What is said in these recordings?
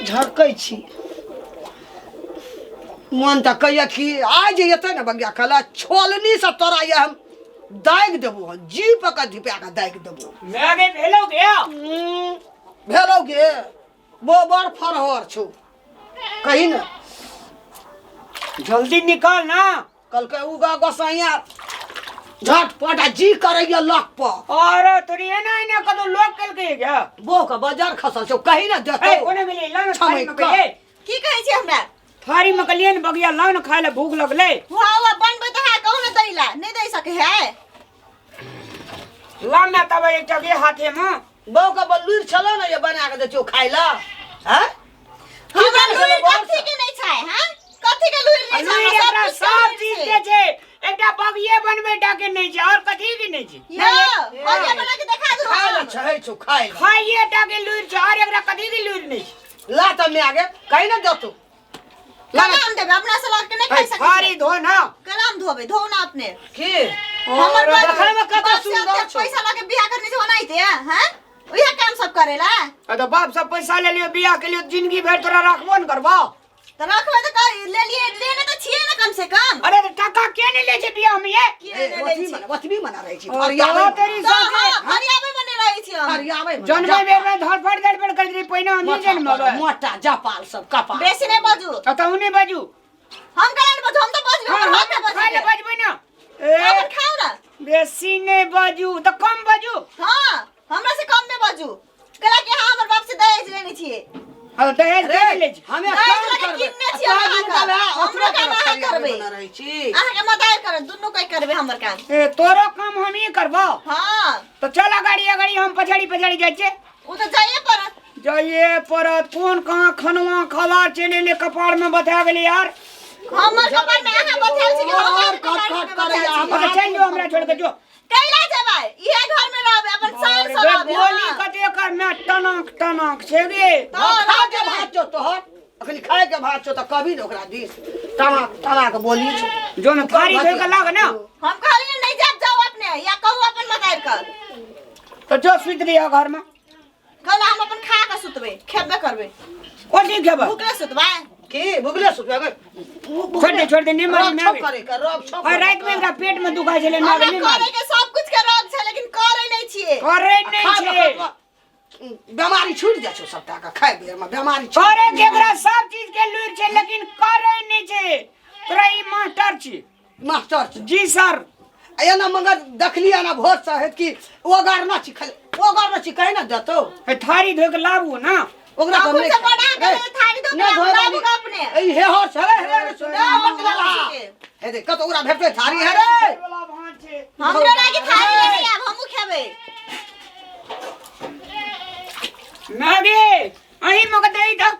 झरकै छी। मन तऽ कहैया कि आइ जे एतै ने बगिया कला छोलनीसँ तोरा ये हम दागि देबो, हन जीप के धिपा के दागि देबो। मैं गे भेलो गया। भेलौ गे, बो बड़ फरहर छौ कही ने। जल्दी निकाल ना। कहलकै उगा गोसाइया झटपट आ जी करैया लक पर। अरे तोरी एना एना कतो लोक केलकै क्या? बो के बाजार खसल छौ कही ने देतौ। ए कोने गेली ला ना थारी में छमैक। कहिए। की कहै छी हमरा? थारी में कलिए ने बगिया ला ना, खाए ला भूख लगले। वाह वाह, बनबै तऽ है, कहू ने दैला नहि दै सकै है। ला मैं तब एक जगह हाथे में। बो के बलूर छलो ने ये बना के दै छौ खाइ ला। हैं? की हमरा बन छलो लुरि बड़ कथी के नहि छै? हैं, कथी के लुरि नहि छै? लुरि हमरा एकरा सब सब चीज चीज के के छै, एकटा बगिए बनबै टा के नहि छै और कथी के नहि छै। यौ बगिया बना के देखा दू। खाइ ला छै छौ खाइ ला। खाइए टा के लुरि छै और एकरा कथी के लुरि नहि छै। ला त मैं आगे कही ना देतौ। ला ना। कलाम देबै अपना से लग के नहि खाइ सकै थारी छियै। धो ना। कलाम धोबै, धो ना अपने। की हमर और देखै में कते बाप से सुंदर ओते छौ। पैसा लऽ के बियाह करने छै ओनाहिते हैं, उहे काम सब करेला। आ तो बाप सब पैसा ले लियो बियाह के लिए, जिंदगी भर तोरा रखबो न करबो। तऽ रखबै तऽ कह ले लिए, लेने तऽ छियै ने कम से कम। अरे तो टका के नहीं ले छै बियाह में ये? किए ए, नहि लै ओतबी छी? मना, ओतबी मना रहै छी। ओ, फरियाबै तो मना। तेरी तऽ साथे हँ, फरियाबै मने रहै छी हम। फरियाबै मना। जन्मे बेर में धड़फड़ धड़फड़ करैत रही, पहिने हम ही जन्मबै। मोटा जापाल सब कपाल। बेसी नहि बाजू। तऽ तहु नहि बाजू। हम केना नहि बाजू? हम तऽ बजबै, हाँ, हमर हक है हम खाय बजैके। ले बजबै ना। ए, अपन खाउ ना। बेसी नहि बाजू तऽ कम बाजू। हाँ, हमरा से कम नहि बाजू। कहला कि हाँ, हमर बाप से दहेज लेने छियै। हाँ, दहेज अरे, के ले छी? हमे दहेज काम लगे करबै। किन्ने आ छियै तोरा अहाँके? दुनू भाय हमरो ओकरो काम तरफ अहाँ फरियाबै करबै। मना रहै छी। अहाँके मदद करब, दुनू कोई करबै हमर काम। ए, तोरो काम हमही करबो। हाँ। तऽ चल अगाड़ी अगाड़ी, हम पछाड़ी पछाड़ी जाइ छियै। ओ तऽ जाइए पड़त। जाइए पड़त। कोन कहाँ खनवा खावा चलि एलै कपार में बता गेलै यार। हमर कपार में अहाँ बथायल छी कि हम और अहाँके कट कपार कट में करैया बथायल छी? हमरा। अच्छा चलि जो, हमरा छोड़ के जो। कैला जेबै? इहे घर में रहबै, अपन शान से अरे रहबै। गोली हाँ। कते कर में टनक टनक छै गे। तऽ हाँ, खा के रहबै। भात छौ तोहर, अखनी खाय के भात छौ तऽ कभी ने ओकरा दिस टना टना के बोली छौ। जो न थारी धोइ के लाग ना। हम कहलियै नहि जाब, जाउ अपने या कहू अपन मदार कर। तऽ जो सुति रहिह घर में। कहला हम अपन खा के सुतबै, खेबे करबै। कथी खेबै? भूखले सुतबै। की भुगले सुतबै? छोड़ दे, छोड़ दे, नहीं मारी, रोग मैं छौ आबे। करे के, रोग छौ और करे रात में के। एकरा पेट में दुखाइ छलै, मार हमरा नहीं मारी। करे के सब कुछ के रोग छै लेकिन करे नहि छियै। करे नहीं खा छै। के बेमारी छूट जाइ छौ सबटा के, खाय बेर में बेमारी छूट। करे के एकरा सब चीज के लुरि छै लेकिन करे नहीं छै। तोरा ई मास्टर छी। मास्टर छी। जी सर। एना मगर देखलियै ना भोर से हेत कि ओगार ना छी खाली, ओगार ना छी कहे ना देतौ। ए, थारी धोइ के लाबू ना। ओकरा बाबू तऽ नहि से बड़ा खाइ। के थारी धो के नहि धोए लाबू वाली। ग अपने। ए, हे हो छे रे, हे रे, सुन, ना, बकला ला। के। हे देख, कतौ ओकरा भेटतै थारी हे रे। वाला भाँज छै। हमरो लागी थारी लेने आब, हमहूँ खेबै। मागे अहीं मके दही दऽ।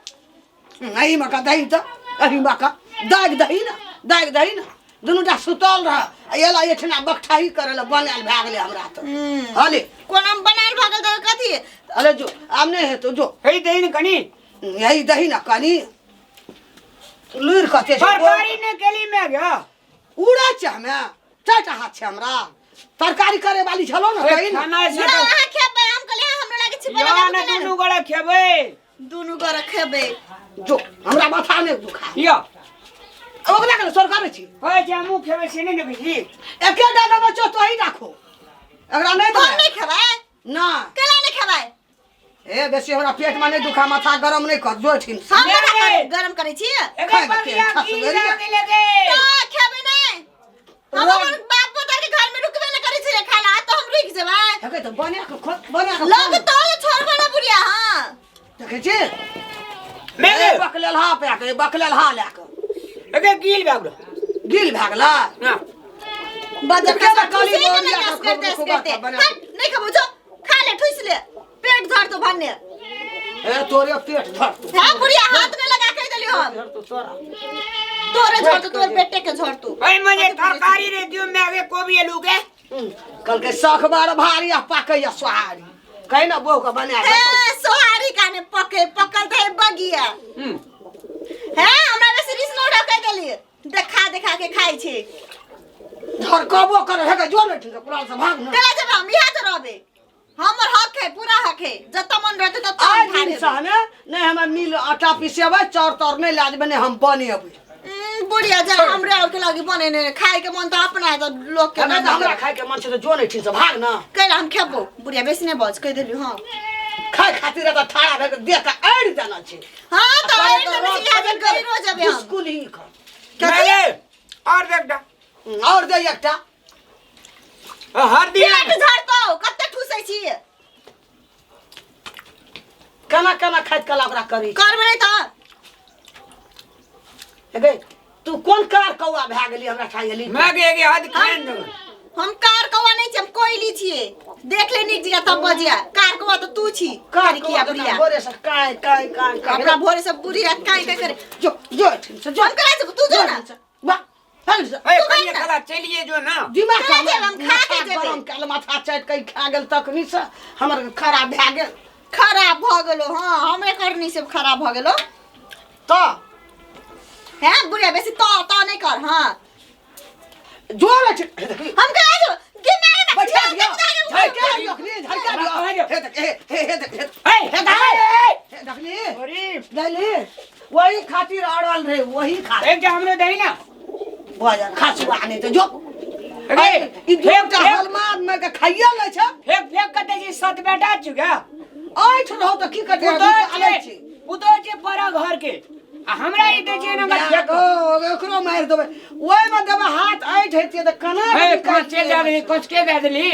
अही मका दही तऽ, अही मका दागि दही ना, दागि दही ना। दुनू टा सुतल रह आ एला एठना बकठाही करे ला बनायल भए गेलै हमरा तऽ। हले कोना बनायल भए गेल तऽ कथी? अरे जो आब नहि हेतौ जो। हे दही ने कनी। यही दही ना कनी। लुरि कते छै? तरकारी ने केली में गया। उड़ै छै हमे, चारिटा हाथ छै हमरा। तरकारी करे वाली छलो ने कही ने। खाना से ना तऽ अहाँ खेबै, हम कहलियै हमरा लागे छिपा या लगा ने के दुनू गोड़ा खेबै। दुनू गोड़ा खेबै। जो हमरा माथा नहि दुखा। या ओकरा के सरकारी छी। होय जे हमहूँ खेबै से नहि ने बुझी। एकेटा देबै छौ तोही राखो, एकरा नहि हम देबै। नहि खेबै। ना। केला नहि खेबै? ए बेसी हमरा पेट में नहीं दुखा, माथा गरम नहीं कर जो ठिन। हम ले केना रे। गरम करै छी? एकर खाय बगिया के की खसबै रे। लागे लगे। तऽ खेबै नहि। हम रोग। अपन बाप पोता के घर में रुकबे नहि करै छी खाला, तऽ हम रुकि जेबै। देखै तऽ बना के खो, बना के लग खो। तो छोड़बे ना बुढ़िया। हाँ देखै छी? मेरे। ए, बकलेल हा पे के, बकलेल हा लए के। एकर गिल भए गेलो। गिल भए गेलै? ना। बजर केना के काली ठुसे के बोरिया नहि के करते खूब करते। बना। हट, नहि खेबो जो, खा ले, ठुस ले, पेट धर तो भन्ने। ए तोरे पेट धर तू। हां बुढ़िया हाथ नहीं लगा के देलियो हम। धर तू तोरा। तोरे झड़ तू, तोर बेटे के झड़ तू। ओइ मजे तरकारी रे दियो में आगे कोबी आलू के। कल के शौक बार भारी आ पाकै आ सोहारी। कहि ना बहू के बना हे सोहारी काने पके पकल त है बगिया। हे हमरा बेसी रिस न उठा के देलिए, देखा देखा के खाइ छी। झरकबो करे हे के जो ने ठीक कुराल से भाग न। केला जब हम यहाँ से रहबे, हमर हक है, पूरा हक है, जत मन रहते तत आइ हम खा दिन लेबै। से हमे नहि हमरा मिल आटा पिसेबै, चाउर ताउर नहि लए जेबै, नहि हम बनेबै। बुढ़िया जा हमरे और के लगी बनेने खाए के मन त अपना है त लोग के हमरा ना तऽ हमरा खाय के मन छै तऽ जो नहि ठीक से भाग ना। कैला हम खेबो बुढ़िया बेसी नहीं बज कह देली। हां खाय खातिर तऽ ठाढ़ा भए के देह के अड़ि देना छै। हां त करे अड़ि तऽ देने रोज छी, यहाँ छेबे करी रोज अबे हम। स्कूल ही कर। नहीं, और देख डा। और दे एकटा। हर दिन पेट झड़तौ कते ठुसै छी। केना केना खाइत कला ओकरा करी करबै नहि त। हे गै, तू कोन कार कौआ भए गेली हमरा ठाई गेली? मैं के एक हाथ खान दो। हम कार कौआ नहीं छी, हम कोयली छियै। देख ले नीक जगह तब बजिया। कार कौआ तो तू छी। कार करिकिया कौआ बुढ़िया। भोरे से काय काय काय काय। अपना भोरे से बुढ़िया काय काय करे। जो जो एठिन से जो। हम करा जेबो, तू जो ना। वाह, हल से। ए तू कनिया खा ना। कला चलिए जो ना। दिमाग खा हमर जेब, हम खा के माथा जेबै। गरम कयल, माथा चाटि के खा गेल तखनी से हमर खराब भए गेल। खराब भ गेलो। हां हमरे करनी से खराब भ गेलो। तऽ हैं बुढ़िया बेसी त त नहीं कर। हां जो रे छै, हे देखी। हम करा जेबो गे मारे ना। बैठा दियो। झलका दियो अखनी, झलका दियो। हे देख, हे हे हे देख, हे ए हे देख, हे देखली। अरे लैली वही खातिर अड़ल रे, वही खातिर। एक हमरो दही ना। बजा खसुआ नहीं तो जो। अरे, ई दूटा फेंक। हलमा में के खाइए लै छै। फेंक फेंक कते छी सत बेटा चुका। ऐठ रहो तऽ की करतै? पुतोह आदमी छै, छी। पुतोह छै बड़ा घर के आ हमरा ई दै छै ना फेंक। एकरो मारि देबै, ओहिमे देबै हाथ ऐठ हेतियै तऽ केना ए कांचे जा देली, कांच के दे देली।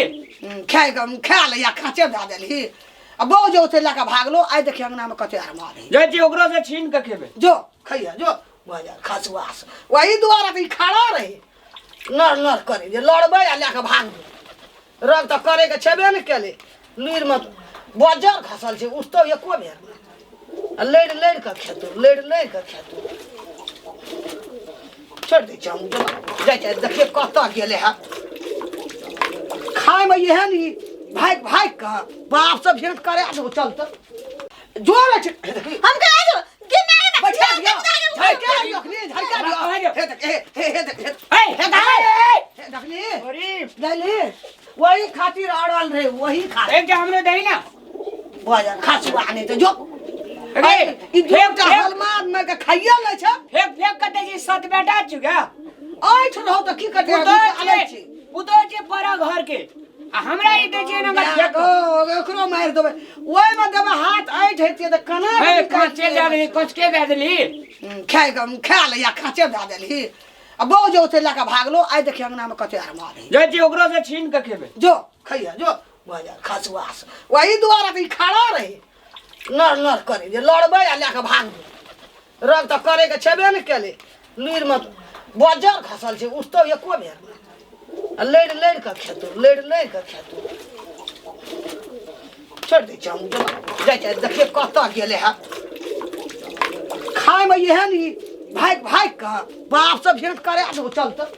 खाय खा ले या खाँचे दए देलही। आ बहु जो ओते लए कऽ भागलो। आइ देखियै अंगनामे कते अरमान है। जाइ छी ओकरो से छीन के खेबै। जो खैया जो बजा खसुआ से। वही दुआरे तऽ ई खड़ा रहे नर नर करे जे लड़बै आ लए कऽ भागबै। रग तऽ करे के छेबे ने केलै। लुरिमे बजर खसल छै, उठतौ एको बेर नहि। आ लड़ि लड़ि कऽ खेतौ, लड़ि लड़ि कऽ खेतौ। छोड़ि दै छियै हम, जाइ छियै देखियै कतऽ गेलै हँ। खायमे एहन ई भागि भागि कऽ बापसँ भेंट करा देबौ। चल तऽ जो रे छै, हे देखी। हम करा जेबो गे मारे ना। बैठा दियो। झलका दियो अखनी, झलका दियो। हे देख, हे हे हे देख, हे ए हे देख, हे देखली। अरे लैली वही खातिर अड़ल रे, वही खातिर। एक हमरो दही ना। बजा खसुआ नहीं तो जो। अरे, ई दूटा फेंक। हलमा में के खाइए लै छै। फेंक फेंक कते छी सत बेटा चुका। ऐठ रहो तऽ की करतै? पुतोह आदमी छै, छी। पुतोह छै बड़ा घर के आ हमरा ई दै छै ना फेंक। एकरो मारि देबै, ओहिमे देबै हाथ ऐठ हेतियै तऽ केना ए कांचे जा देली, कांच के दे देली। खाय खा ले या खाँचे दए देलही। आ बहु जो ओते लए कऽ भागलो। आइ देखियै अंगनामे कते अरमान है। जाइ छी ओकरो से छीन के खेबै। जो खैया जो बजा खसुआ से। वही दुआरे तऽ ई खड़ा रहे नर नर करे जे लड़बै आ लए कऽ भागबै। रग तऽ करे के छेबे ने केलै। लुरिमे बजर खसल छै, उठतौ एको बेर नहि। आ लड़ि लड़ि कऽ खेतौ, लड़ि लड़ि कऽ खेतौ। छोड़ि दै छियै हम, जाइ छियै देखियै कतऽ गेलै हँ। खायमे एहन ई भागि भागि कऽ बापसँ भेंट करा देबौ। चल तऽ